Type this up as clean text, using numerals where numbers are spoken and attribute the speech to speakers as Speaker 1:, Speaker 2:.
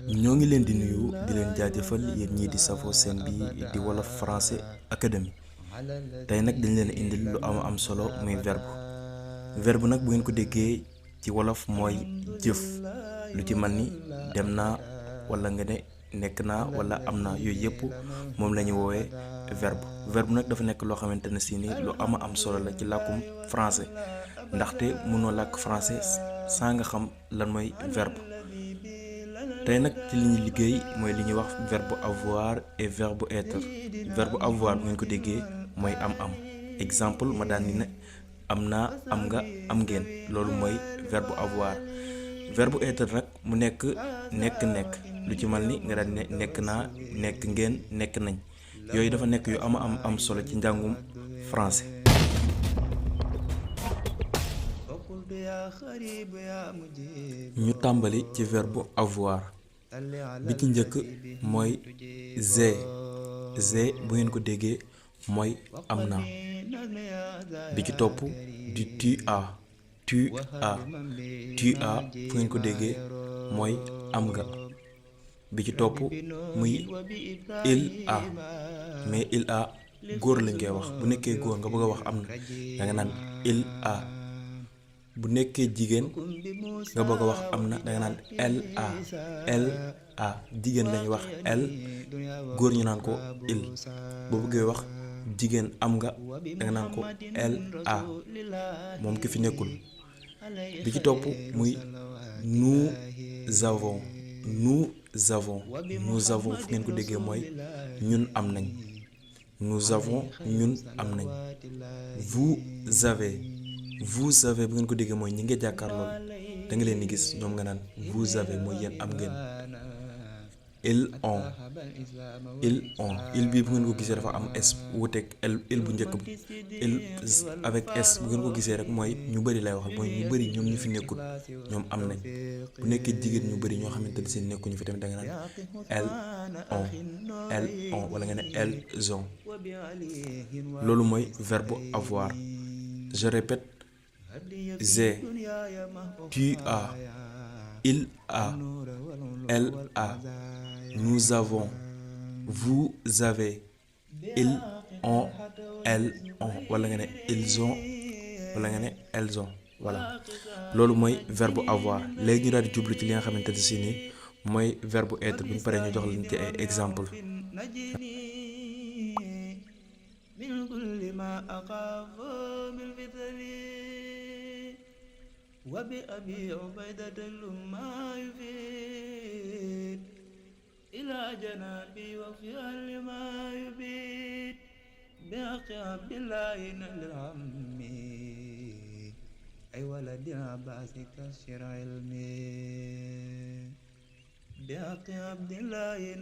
Speaker 1: ñoo ngi leen di nuyu di leen jaajëfal yéen ñii di safoo seen bi di Wolof Français Academy tey nag dañ leen indil lu am solo muy verbe nag bu ngeen ko déggee ci wolof mooy jëf lu ci mel ni dem naa wala nga ne nekk naa wala am na yooyu yëpp moom la ñu woowee verbe nag dafa nekk loo xamante ne si ni lu am solo la ci làkkum français ndaxte mënoo làkk français saa nga xam lan mooy verbe. tey nag ci li ñuy liggéey mooy li ñuy wax verbe avoir et verbe être. Verbe avoir bu ngeen ko déggee mooy am exemple ma daan ni ne am naa am nga am ngeen loolu mooy verbe avoir. Verbe être nag mu nekk nekk lu ci mel ni nga daan ne nekk naa nekk ngeen nekk nañ yooyu dafa nekk yu am solo ci njàngum français. ñu tàmbali ci verbe avoir bi ci njëkk mooy j'ai bu ngeen ko déggee mooy am na. bi ci topp di tu as fu ngeen ko déggee mooy am nga. bi ci topp muy il a mais il a góor lañ koy wax bu nekkee góor nga bëgg a wax am na danga naan il a. bu nekkee jigéen nga bëgg a wax am na danga naan elle a jigéen lañuy wax elle góor ñu naan ko il. boo bëggee wax jigéen am nga danga naan ko elle a moom ki fi nekkul. bi ci topp muy nous avons fu ngeen ko déggee mooy ñun am nañ. nous avons ñun am nañ. vous avez bu ngeen ko déggee mooy ñi nga jàkkaarlool da nga leen di gis ñoom nga naan vous avez mooy yéen am ngeen. ils ont il bii bu ngeen ko gisee dafa am s wuuteeg il bu njëkk bi il avec s bu ngeen ko gisee rek mooy ñu bëri lay wax mooy ñu bëri ñoom ñu fi nekkul ñoom am nañ. bu nekkee jigéen ñu bëri ñoo xamante ne seen nekkuñu fi tamit da nga naan elles ont wala nga ne elles ont. loolu mooy verbe avoir. je répète j'ai, tu as, il a, elle a, nous avons, vous avez, ils ont, elles ont wala nga ne ils ont wala nga ne elles ont voilà loolu mooy verbe avoir. léegi ñu daal di jublu ci li nga xamante ne si nii mooy verbe être bu ñu paree ñu jox leen ci ay exemple.
Speaker 2: وبأبي عبيدة ما يفيد إلى جنابي وفي لما يبيد بحق عبد الله نل العمي أي ولد عباس كسر علمي بحق عبد الله